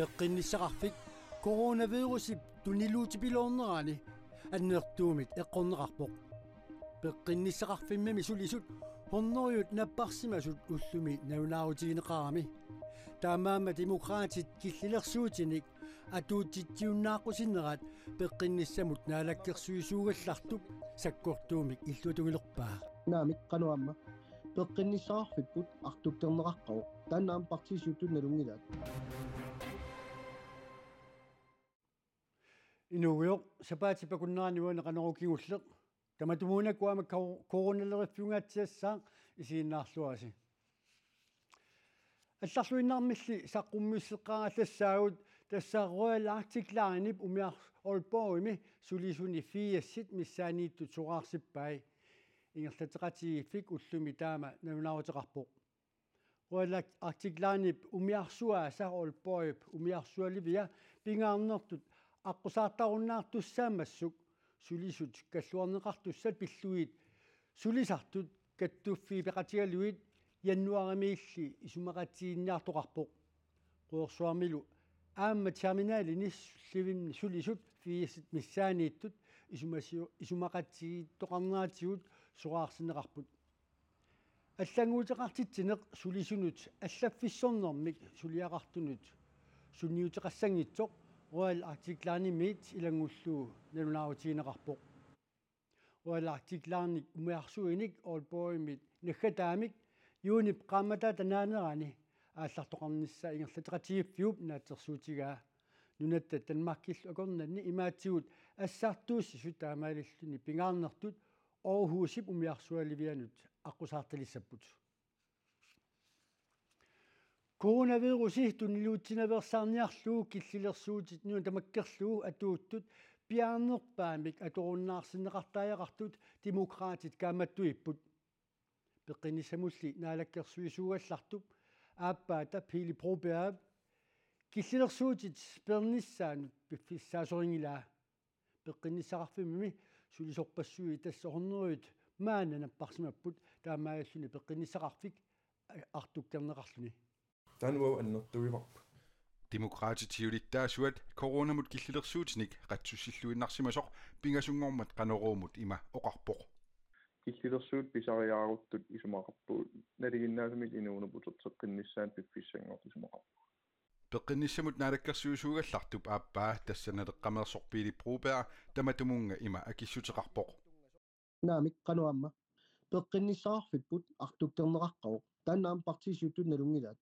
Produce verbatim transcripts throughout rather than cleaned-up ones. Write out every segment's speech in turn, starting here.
Peqqinnissaqarfik coronavirusip tuniluutipiloornerani annertuumik eqqorneqarpoq. Peqqinnissaqarfimmimi sulisut hundredet napparsimasut ullumi nalunaarutigineqarami. Taamaammat Demokraatit killilersuutinik atuutsitsiunnaaqqusinerat peqqinnissamut naalakkersuisuugallartup sakkortuumik illuatungilerpaa. Naamik, qanoq aamma? Peqqinnissaqarfipput artukkerneqaqqavoq. Taanna aamma partiit siuttut nalunngilaat. Inuugujoq, sapaatip akunnerani uani Qanorooq kingulleq. Tamatumuuna aamma ko-, coronaleriffiungaatsiassaaq, isiginnaarluarisi. Allarluinnarmilli saqqummisseqqaarallassagut, tassa Royal Arctic Linep umiar-, Aalborgimi sulisuni firsit missaanniittut soraarsippai. Ingerlatseqatigiiffik ullumi taama nalunaaruteqarpoq. Royal Arctic Linep umiarsuaasa Aalborgip umiarsualivia pingaarnertut aqqusaartarunnaartussaammassuk sulisut kalluarneqartussat pillugit sulisartut kattuffiit peqatigalugit januaarimiilli isumaqatigiinniartoqarpoq. Quersuarmilu aamma terminalini sullivinni sulisut firsit missaanniittut isumasi-, isumaqatigiittoqarneratigut soraarsinneqarput. Allannguuteqartitsineq sulisunut allaffissornermik suliaqartunut sunniuteqassanngitsoq Royal Arctic Linemiit ilanngullugu nalunaarutigineqarpoq. Royal Arctic Linep umiarsuinik Aalborgimit naggataamik juunip qaammataata naanerani aallartoqarnissaa ingerlatseqatigiiffiup naatsorsuutigaa. Nunatta Danmarkillu akornanni imaatigut assartuussisut taamaalilluni pingaarnertut Aarhusip umiarsualivianut aqqusaartalissapput. Coronavirusi tuniluutsiinaveersaarniarlugu killilersuutit nuna tamakkerlugu atuuttut piaarnerpaamik atorunnaarsinneqartariaqartut Demokraatit kaammattuipput. Peqqinnissamulli naalakkersuisuugallartup aappaata Pele Broberg killilersuutit peernissaannut piffissaasorinngilaat. Peqqinnissaqarfimmimi sulisorpassuit tassa hundredet maanna napparsimapput, taamaalilluni peqqinnissaqarfik artukkerneqarluni. Taanna uagut annertuivarput. Demokraatit siulittaasuat coronamut killilersuutinik qatsussilluinnarsimasoq pingasunngormat Qanoruumut ima oqarpoq. Killilersuut pisariaaruttut isumaqarpugut, nalinginnaasumik inuuneq uterteqqinnissaanut piffissanngortut isumaqarpugut. Peqqinnissamut naalakkersuisuugallartup aappaa tassa Naleqqameersoq Pele Broberg tamatumunnga ima akissuteqarpoq. Naamik, qanoq aamma? Peqqinnissaqarfipput artukkerneqaqqavoq. Taanna aamma partiit siuttut nalunngilaat.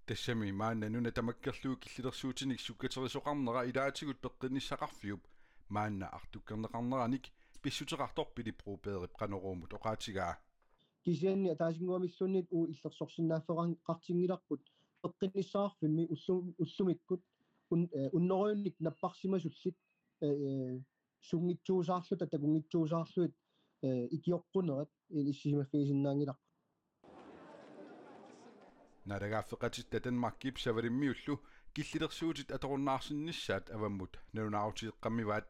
Tassami maanna nuna tamakkerlugu killilersuutinik sukkaterisoqarnera ilaatigut peqqinnissaqarfiup maanna artukkerneqarneranik pissuteqartoq Pele Brobergip Qanoruumut oqaatigaa. Kisianni ataasinnguamilluunniit uagut illersorsinnaaffeqartinngilarput peqqinnissaqarfimmi ullu-, ullumikkut un-, eh, unnorujunnik napparsimasullit, eh, eh, sunngitsuusaarluta takunngitsuusaarlugit, eh, ikioqqunerat inissisimaffigisinnaanngilarput. Naalagaaffeqatitta Danmarkip Savalimmiullu killilersuutit atorunnaarsinnissaat avammut nalunaarutigeqqammivaat.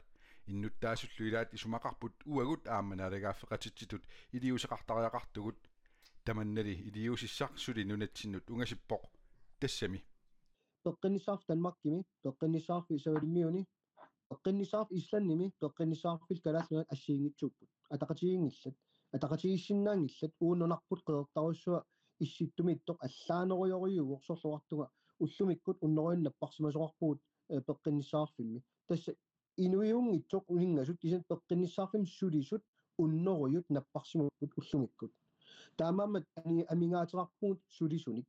Innuttaasullu ilaat isumaqarput uagut aamma naalagaaffeqatitsitut iliuuseqartariaqartugut. Tamannali iliuusissaq suli nunatsinnut ungasippoq. Tassami. Peqqinnissaqarfik Danmarkimi, peqqinnissaqarfik Savalimmiuni, peqqinnissaqarfik Islandimi, peqqinnissaqarfillu Kalaallit Nunaat assigiinngitsuupput. Ataqatigiinngillat, ataqatigiissinnaanngillat, uagut nunarput Qeqertarsuaq Issittumiittoq allaanerujorujussuuvoq, soorlu oqartunga ullumikkut unnorujunnik napparsimasoqarpugut, eh, peqqinnissaqarfimmi. Tassa inuiunngitsoq uninngasut, kisianni peqqinnissaqarfimmut sulisut unnorujut napparsimapput ullumikkut. Taamaammat ani-, amigaateqarpugut sulisunik.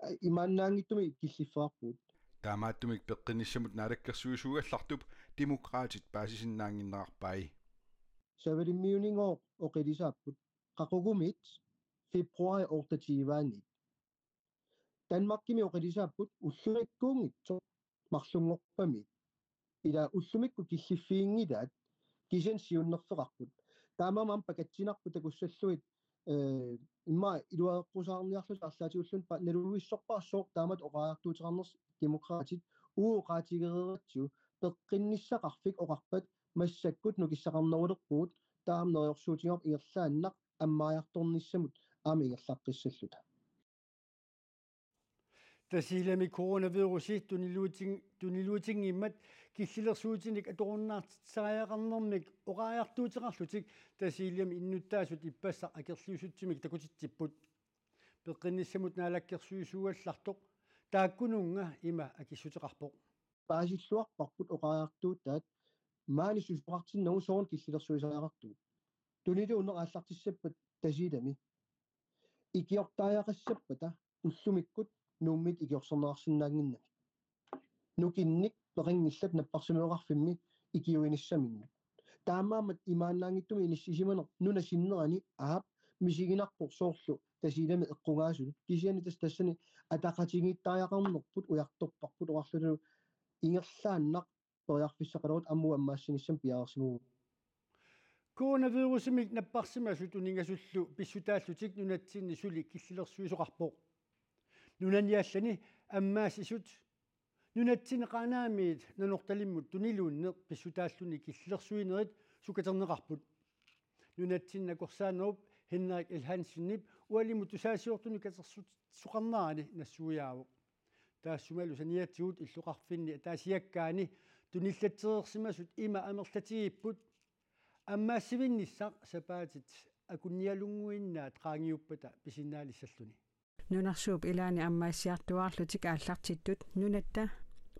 A-, imaannaanngitsumik killiffeqarpugut. Taamaattumik peqqinnissamut naalakkersuisuugallartup Demokraatit paasisinnaannginnerarpai. Savalimmiunigooq oqilisaapput qaqugumiit februaarip otteogtyveaniit. Danmarkimi oqilisaapput ullumikkuunngitsoq marlunngorpamiit. Ila ullumikkut killiffiginngilaat, kisianni siunnerfeqarput. Taamaammat pakatsinarput takussallugit, eh, immaqa iluareqqusaarniarluta arlaatigulluunniit pa-, naluvissorpassuaq taamatut oqariartuuteqarnersoq Demokraatit. Uagut oqaatigereeratsigu peqqinnissaqarfik oqarpat massakkut nukissaqarnerulerpugut, taama neriorsuutigaarput ingerlaannaq ammaajartornissamut aamma ingerlaqqissalluta. Tasiilami coronavirusi tuniluutin-, tuniluutinngimmat killilersuutinik atorunnaartitseriaqarnermik oqariartuuteqarlutik Tasiilami innuttaasut ippassaq akerliussutsimik takutitsipput. Peqqinnissamut naalakkersuisuugallartoq taakkununnga ima akissuteqarpoq. Paasilluarparput oqariartuutaat maani susoqartinnagu soorlu killilersuisariaqartugut. Tuniluunneq aallartissappat Tasiilami. Ikiortariaqassappata ullumikkut Nuummiit ikiorserneqarsinnaannginnamik. Nukinnik peqanngillat napparsimmaveqarfimmi ikiuinissaminnut. Taamaammat imaannaanngitsumik inissisimaneq nunap sinnerani aap misiginarpoq soorlu Tasiilami eqqugaasunut. Kisianni tassa tassani ataqatigiittariaqarnerput ujartorparput oqarlunilu ingerlaannaq periarfissaqaleruit aamma ammaassinissamut piareersimavugut. Coronavirusimik napparsimasut uningasullu pissutaallutik nunatsinni suli killilersuisoqarpoq. Nunani allani ammaassisut nunatsinni Qaanaamiit Nanortalimmut tuniluunneq pissutaalluni killilersuinerit sukaterneqarput. Nunatsinni nakorsaanerup Henrik L. Hansenip ualimut tusaasiortunut katersuteqarnerani nassuiaavoq. Taassumalu saniatigut illoqarfinni ataasiakkaani tunillatsereersimasut ima amerlatigipput: ammaassivinnissaq sapaatit akunnialunnguinnaat qaangiuppata pisinnaalissalluni. Nunarsuup ilaani ammaassiartuaarlutik aallartittut nunatta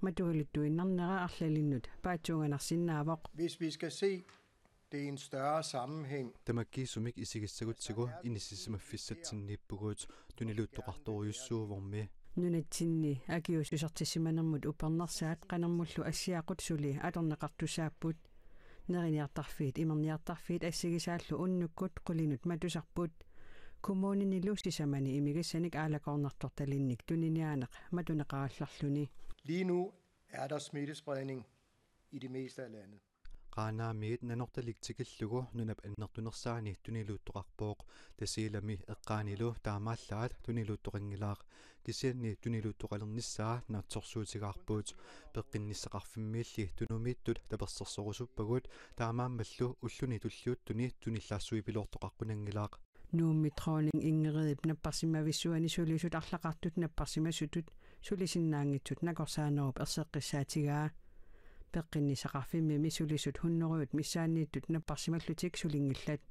matuluttuinnarnera arlalinnut paatsuunganarsinnaavoq. Hvis vi skal se det i en større sammenhæng. Tamakkiisumik isigissagutsigu inissisimaffissatsinniippugut, tuniluuttoqartorujussuuvormi. Nunatsinni akiuussusertissimanermut upernersaat qanermullu assiaqut suli atorneqartussaapput. Neriniartarfiit, imerniartarfiit assigisaallu unnukkut qulinut matusarput. Kommuninilu sisamani imigassanik aalakoornartortalinnik tuniniaaneq matuneqarallarluni. Lige nu er der smittespredning i det meste af landet. Qaanaamiit Nanortalik tikillugu nunap annertunersaani tuniluuttoqarpoq. Tasiilami eqqaanilu taamaallaat tuniluuttoqanngilaq. Kisianni tuniluuttoqalernissaa naatsorsuutigaarput. Peqqinnissaqarfimmiilli Tunumiittut tapersersorusuppagut, taamaammallu ulluni tulliuttuni tunillaassuipiloortoqaqqunanngilaq. Nuummi Dronning Ingridip napparsimmavissuani sulisut arlaqartut napparsimasutut sulisinnaanngitsut nakorsaanerup erseqqissaatigaa. Peqqinnissaqarfimmimi sulisut hunnorujut missaanniittut napparsimallutik sulinngillat.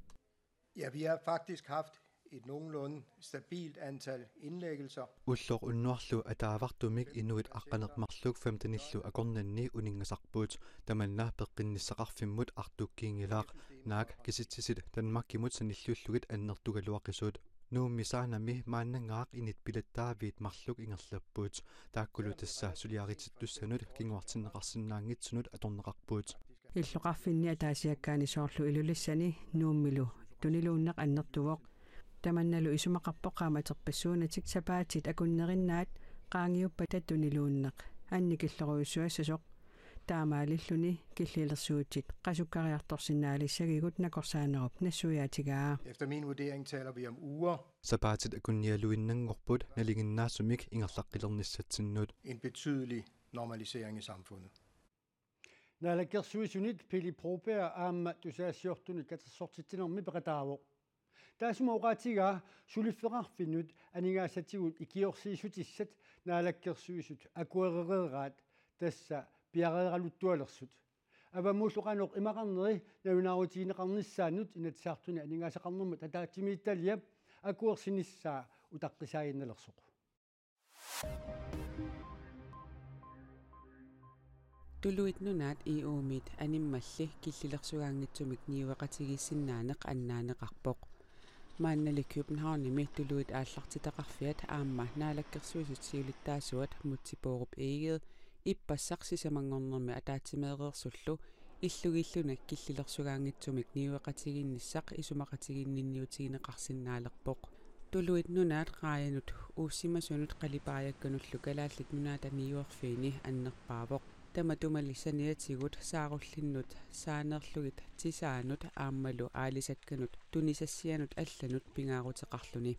Ja, vi har faktisk haft et nogenlunde stabilt antal indlæggelser. Ulloq unnuarlu ataavartumik inuit aqqaneq-marluk femtenillu akornanni uninngasarput. Tamanna peqqinnissaqarfimmut artukkiinngilaq. Naak kisitsisit Danmarkimut sanilliullugit annertugaluaqisut. Nuummi Saanami maannangaaq init pilattaaviit marluk ingerlapput. Taakkulu tassa suliaritittussanut kinguartinneqarsinnaanngitsunut atorneqarput. Illoqarfinni ataasiakkaani soorlu Ilulissani Nuummilu tuniluunneq annertuvoq. Tamannalu isumaqarpoq qaammaterpassuunatik sapaatit akunnerinnaat qaangiuppata tuniluunneq annikillorujussuassasoq. Taamaalilluni killilersuutit qasukkariartorsinnaalissagigut nakorsaanerup nassuiaatigaa. Efter min vurdering taler vi om uger. Sapaatit akunnialuinnanngorput nalinginnaasumik ingerlaqqilernissatsinnut. En betydelig normalisering i samfundet. Naalakkersuisunit Pele Broberg aamma tusagassiortunut katersortitsinermi peqataavoq. Taassuma oqaatigaa suliffeqarfinnut aningaasatigut ikiorsiissutissat Naalakkersuisut akuerereeraat, tassa piareeraluttualersut. Avammullu qanoq imaqarneri nalunaarutigineqarnissaannut Inatsisartuni aningaasaqarnermut ataatsimiititaliap akuersinissaa utaqqisaaginnalersoq. Tuluit Nunaat E U-miit animmalli killilersugaanngitsumik niueqatigiissinnaaneq annaaneqarpoq. Maannali Københavnimi tuluit aallartitaqarfiat aamma Naalakkersuisut siulittaasuat Múte Bourup Egede ippassaq sisamanngornermi ataatsimeereersullu illugiilluni killilersugaanngitsumik niueqatigiinnissaq isumaqatigiinninniutigineqarsinnaalerpoq. Tuluit Nunaat raajanut uussimasunut qalipaajakkanullu Kalaallit Nunaata niuerfiini annerpaavoq. Tamatumali saniatigut saarullinnut saaneerlugit tisaanut aammalu aalisakkanut tunisassianut allanut pingaaruteqarluni.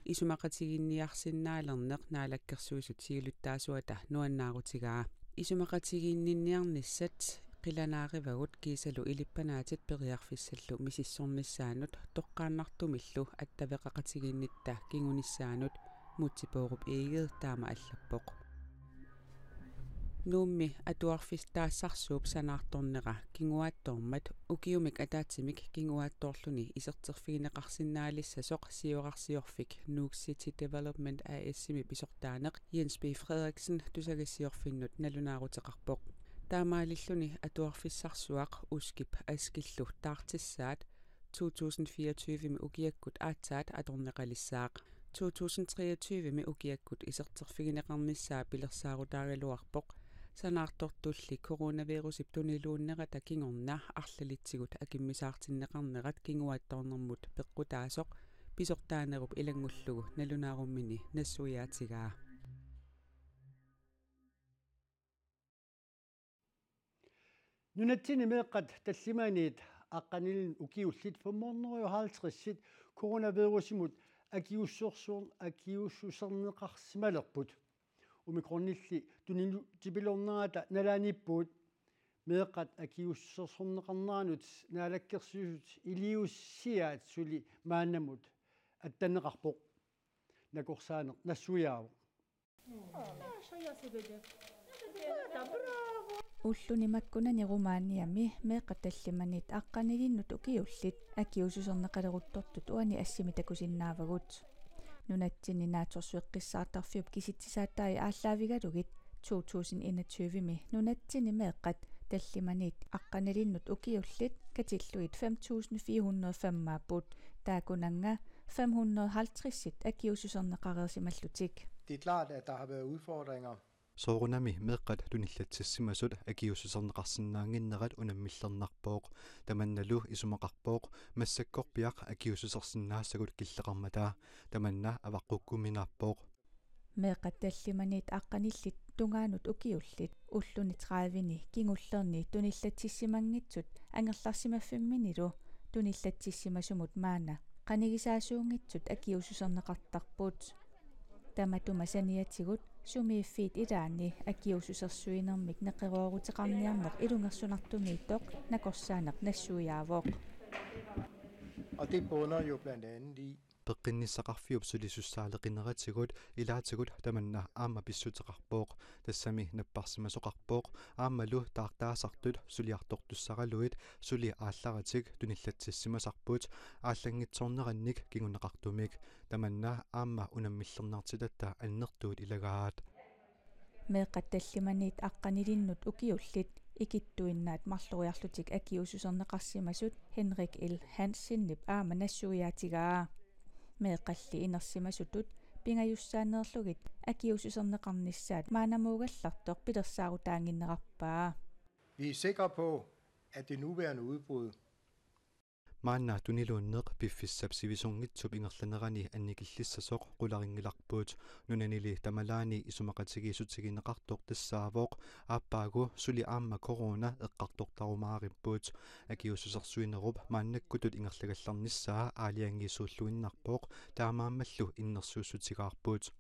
Isumaqatigiinniarsinnaalerneq Naalakkersuisut siulittaasuata nuannaarutigaa. Isumaqatigiinninniarnissat qilanaarivagut kiisalu ilippanaatit periarfissallu misissornissaannut toqqaannartumillu attaveqaqatigiinnitta kingunissaanut Múte Bourup Egede taama allappoq. Nuummi atuarfissarsuup sanaartornera kinguaattoormat ukiumik ataatsimik kinguaattoorluni iserterfigineqarsinnaalissasoq siorarsiorfik Nuuk City Development A/S-imi pisortaaneq Jens B. Frederiksen tusagassiorfinnut nalunaaruteqarpoq. Taamaalilluni atuarfissarsuaq Uskip Askillu taartissaat to tusind fireogtyve-mi ukiakkut aatsaat atorneqalissaaq. To tusind treogtyve-mi ukiakkut iserterfigineqarnissaa pilersaarutaagaluarpoq. Sanaartortulli coronavirusip tuniluunnerata kingorna arlalitsigut akimmisaartinneqarnerat kinguaattoornermut peqqutaasoq pisortaanerup ilanngullugu nalunaarummini nassuiaatigaa. Nunatsinni meeqqat tallimaniit aqqanilinnut ukiullit femhundrede og halvtredsit coronavirusimut akiuussusersuun-, akiuussuserneqarsimalerput. Omikronilli tuninu-, tipilornerata nalaaniippugut. Meeqqat akiuussusersorneqarneranut Naalakkersuisut iliuusiaat suli maannamut attanneqarpoq. Nakorsaaneq nassuiaavoq. Ulluni makkunani Rumæniami meeqqat tallimaniit aqqanilinnut ukiullit akiuussuserneqaleruttortut uani assimi takusinnaavagut. Nunatsinni naatsorsueqqissaartarfiup kisitsisaatai aallaavigalugit to tusind enogtyve-mi nunatsinni meeqqat tallimaniit aqqanilinnut ukiullit katillugit fem tusind fire hundrede og fem-aapput, taakkunannga fem hundrede og halvtreds akiuussuserneqareersimallutik. Det er klart, at der har været udfordringer. Soorunami meeqqat tunillatsissimasut akiuussuserneqarsinnaannginnerat unammillernarpoq. Tamannalu isumaqarpoq massakkorpiaq akiuussusersinnaasagut killeqarmata. Tamanna avaqqukkuminaappoq. Meeqqat tallimaniit aqqanillit tungaanut ukiullit ulluni tredive-ni kingullerni tunillatsissimanngitsut angerlarsimaffimminilu tunillatsissimasumut maanna qanigisaasuunngitsut akiuussuserneqartarput. Tamatuma saniatigut sumiiffiit ilaanni akiuussusersuinermik neqerooruteqarniarneq ilungersunartumiittoq nakorsaaneq nassuiaavoq. Og det bunder jo blandt andet i, Peqqinnissaqarfiup sulisussaaleqineratigut ilaatigut tamanna aamma pissuteqarpoq. Tassami napparsimasoqarpoq aammalu taartaasartut suliartortussaraluit suli aallaratik tunillatsissimasarput aallanngitsoornerannik kinguneqartumik. Tamanna aamma unammillernartitatta annertuut ilagaat. Meeqqat tallimaniit aqqanilinnut ukiullit ikittuinnaat marloriarlutik akiuussuserneqarsimasut Henrik L. Hansenip aamma nassuiaatigaa. Meeqqalli inersimasutut pingajussaaneerlugit akiuussuserneqarnissaat maannamuugallartoq pilersaarutaannginnerarpaa. Vi er sikre på, at det nuværende udbrud Maanna tuniluunneq piffissap sivisunngitsup ingerlanerani annikillissasoq qularinngilarput. Nunanili tamalaani isumaqatigiissutigineqartoq tassaavoq aappaagu suli aamma corona eqqartortarumaaripput. Akiuussusersuinerup maannakkutut ingerlagallarnissaa aalajangiisuulluinnarpoq, taamaammallu innersuussutigaarput.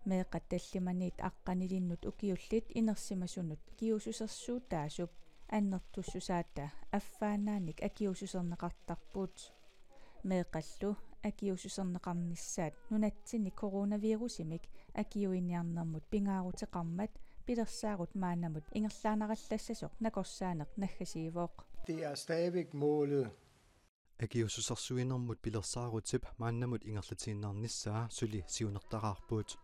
Meeqqat tallimaniit aqqanilinnut ukiullit inersimasunut akiuussusersuutaasup annertussusaata affaannaanik akiuussuserneqartarput. Meeqqallu akiuussuserneqarnissaat nunatsinni coronavirusimik akiuiniarnermut pingaaruteqarmat pilersaarut maannamut ingerlaannarallassasoq nakorsaaneq naggasiivoq. Det er stadigvæk målet. Akiuussusersuinermut pilersaarutip maannamut ingerlatiinnarnissaa suli siunertaraarput.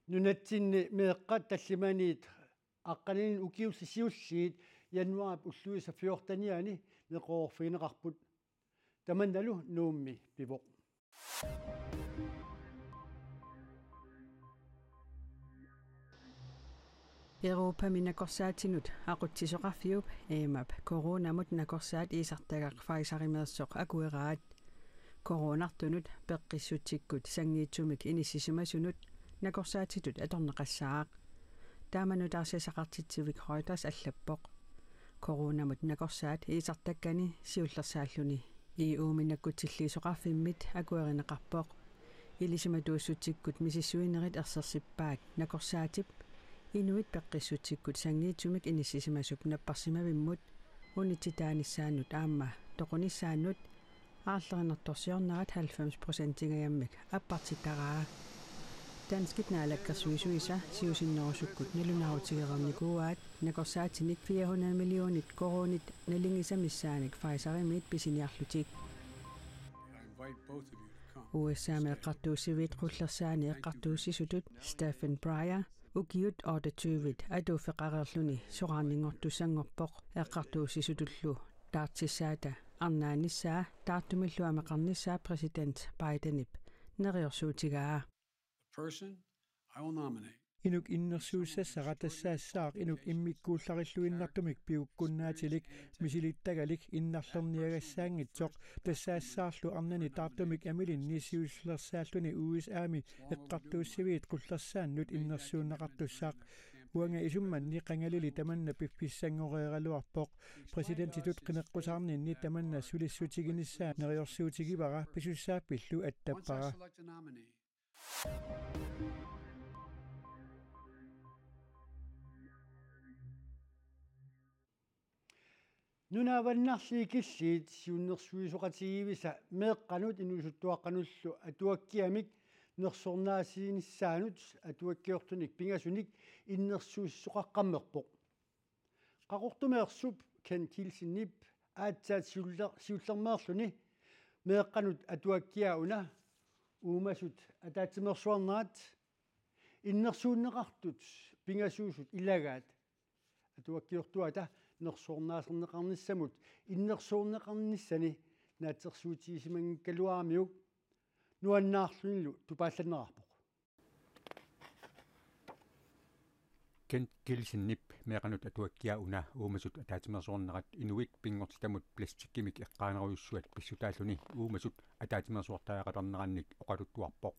Nunatsinni meeqqat tallimaniit aqqanilinnut ukiullit siulliit januaarip ulluisa fjortenianni neqeroorfigineqarput. Tamannalu Nuummi pivoq. Europami nakorsaatinut aqutsisoqarfiup EMA-p coronamut nakorsaat iisartagaq Pfizerimeersoq akueraat. Coronartunut peqqissutsikkut sanngiitsumik inissisimasunut nakorsaatitut atorneqassaaq. Taama nutaarsiassaqartitsivik Reuters allappoq. Coronamut nakorsaat iisartakkani siullersaalluni E U-mi nakkutsilliisoqarfimmit akuerineqarpoq. Ilisimatuussutsikkut misissuinerit ersersippaat nakorsaatip inuit peqqissutsikkut sanngiitsumik inissisimasup napparsimavimmut unitsitaanissaanut aamma toqunissaanut Aarlerinartorsiornerat halvfems procentingajammik appartittaraa. Danskit naalakkersuisuisa siusinnerusukkut nalunaarutigereernikuuaat nakorsaatinik fire hundrede millionit koruunit nalingisat missaannik Pfizerimiit pisiniarlutik. U S A-mi eqqartuussiviit qullersaani eqqartuussisutut Stephen Breyer ukiut otteogtyve atuuffeqareerluni soraarninngortussanngorpoq eqqartuussisutullu taartissaata arnaanissaa taartumillu ameqarnissaa præsident Bidenip neriorsuutigaa. Person I will nominate. Inuk innersuussassara tassaassaaq inuk immikkuullarilluinnartumik piukkunnaatilik misilittagalik innarlerniagassaanngitsoq tassaassaarlu arnani taartumik amilinni siullersaalluni U S A-mi eqqartuussiviit qullersaannut innersuunneqartussaq. Uanga isummanni qangalili tamanna piffissanngoreeraluarpoq. Præsidentitut qineqqusaarninni tamanna sulissutiginissaa neriorsuutigivara pisussaappillu attappara. Nunat Avannarliit Killiit siunnersuisoqatigiivisa meeqqanut inuusuttuaqqanullu atuakkiamik nersornaasiinissaanut atuakkiortunik pingasunik innersuussisoqaqqammerpoq. Qaqortumeersup Kent Kielsenip aatsaat siuller-, siullermeerluni meeqqanut atuakkiaa una uumasut ataatsimeersuarnerat innersuunneqartut pingasuusut ilagaat atuakkiortuata nersornaaserneqarnissamut innersuunneqarnissani naatsorsuutigisimanngikkaluaramiuk nuannaarlunilu tupaallanneqarpoq. Kent Kielsenip meeqqanut atuakkiaa una uumasut ataatsimeersuarnerat inuit pinngortitamut plastikkimik eqqaanerujussuat pissutaalluni uumasut ataatsimeersuartariaqatarnerannik oqaluttuarpoq.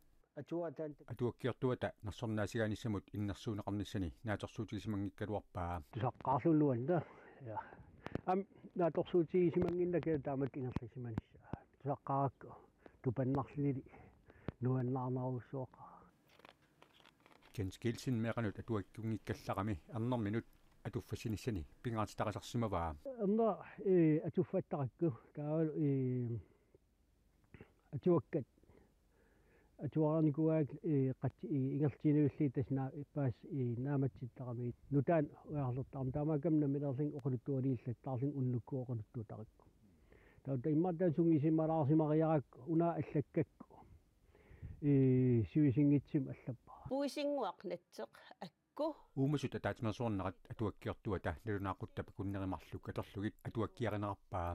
Atuakkiortuata nersornaasigaanissamut innersuunneqarnissani naatsorsuutigisimanngikkaluarpaa. Tusaqqaarluunniit. Ja. Aamma naatsorsuutigisimannginnakku taamatut ingerlasimanissaa. Tusaqqaarakku tupannarlunili nuannaarnerujussuaqaaq. Kent Kielsen meeqqanut atuakkiunngikkallarami ernerminut atuffassinissani pingaartitarisarsimavaa. Erneq, eh, atuffattarakku taava, eh, atuakkat atuareernikuugakkit, eh, qat-, eh, ingerlatiginiarlugit tassa naa-, paas, eh, naammassittarami nutaanik ujarlertarami taamaakkami nammineerlunga oqaluttualiillattaarlunga unnukkut oqaluttuutarakku. Taava immaqa taanna sungiusimalaarsimariarakku una allakkakku, eh, sivisinngitsumik allappara. Puisinnguaq natseq ak- Uumasut ataatsimeersuarnerat atuakkiortuata nalunaaqutap akunneri marluk atorlugit atuakkiarinerarpaa.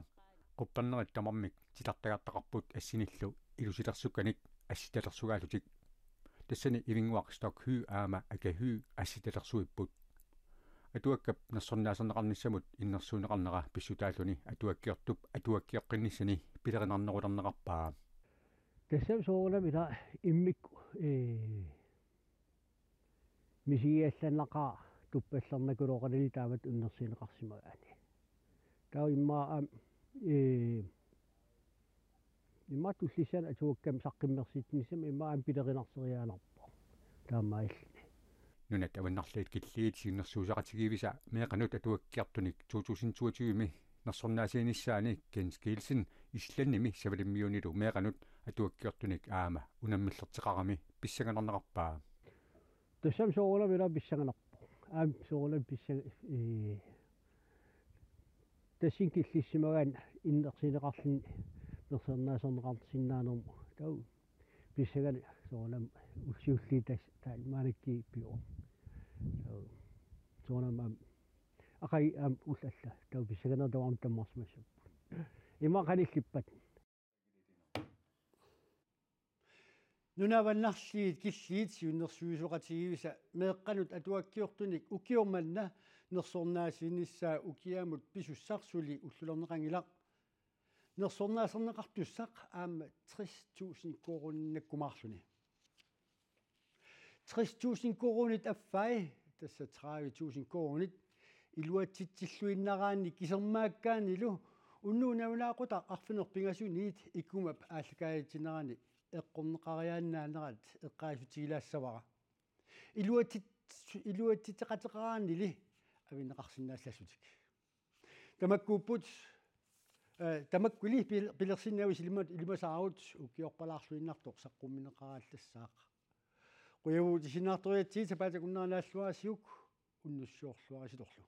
Quppernerit tamarmik titartagartaqarput assinillu ilusilersukkanik assitalersugaallutik. Tassani Ivinnguaq Stock Høegh aamma Ake Høegh assitalersuipput. Atuakkap nersornaaserneqarnissamut innersuunneqarnera pissutaalluni atuakkiortup atuakkioqqinnissani pilerinarnerulerneqarpaa. Tassami soorunami ila immikkut, eh, misigiallannaqaaq tuppallernakuluuqanani taamatut innersuunneqarsimagaanni. Taava immaqa aamma, ee, immaqa tullissaani atuakkami saqqummersitsinissamut immaqa aamma pilerinarsereeriaannarpoq. Taamaalilluni. Nunat Avannarliit Killiit siunnersuisoqatigiivisa meeqqanut atuakkiortunik to tusind toogtyve-mi nersornaasiinissaani Kent Kielsen Islandimi Savalimmiunilu meeqqanut atuakkiortunik aamma unammillerteqarami pissanganarneqarpaa. Tassami soorunami ila pissanganarpoq. Aamma soorunami pissa-, ee, tassani killissimagaanni innersuunneqarluni nersornaaserneqarsinnaanermut. Taava pissanganaq soorunami ullut siulliit tassa taanna maannakkut pioq. Taava soorunami aamma aqagu aamma ullut allat. Taava pissanganaq tamarmik tammarsimassapput. Ima qanillippat. Nunat Avannarliit Killiit siunnersuisoqatigiivisa meeqqanut atuakkiortunik ukioq manna nersornaasiinissaa ukiamut pisussaq suli ullulerneqanngilaq. Nersornaaserneqartussaq aamma tres tusind koruuninnakkumaarluni. Tres tusind koruunit affai, tassa tredive tusind koruunit, iluatsitsilluinnaraanni kisermaakkaannilu unnuup nalunaaqutaq arfineq-pingasuniit ikumap aallakaatitsinerani eqqorneqariaannaanerat eqqaassutigilaassavara. Iluatsit-, iluatsitseqateqaraannili avinneqarsinnaallassutik. Tamakkuupput Eh, tamakkuli pil-, pilersinnaavit ilimat-, ilimasaarut ukiorpalaarluinnartoq saqqummiunneqarallassaaq. Qujavugut isiginnaartoriatsigit, sapaatip akunnera naalluarisiuk, unnussiorluarisitorlu.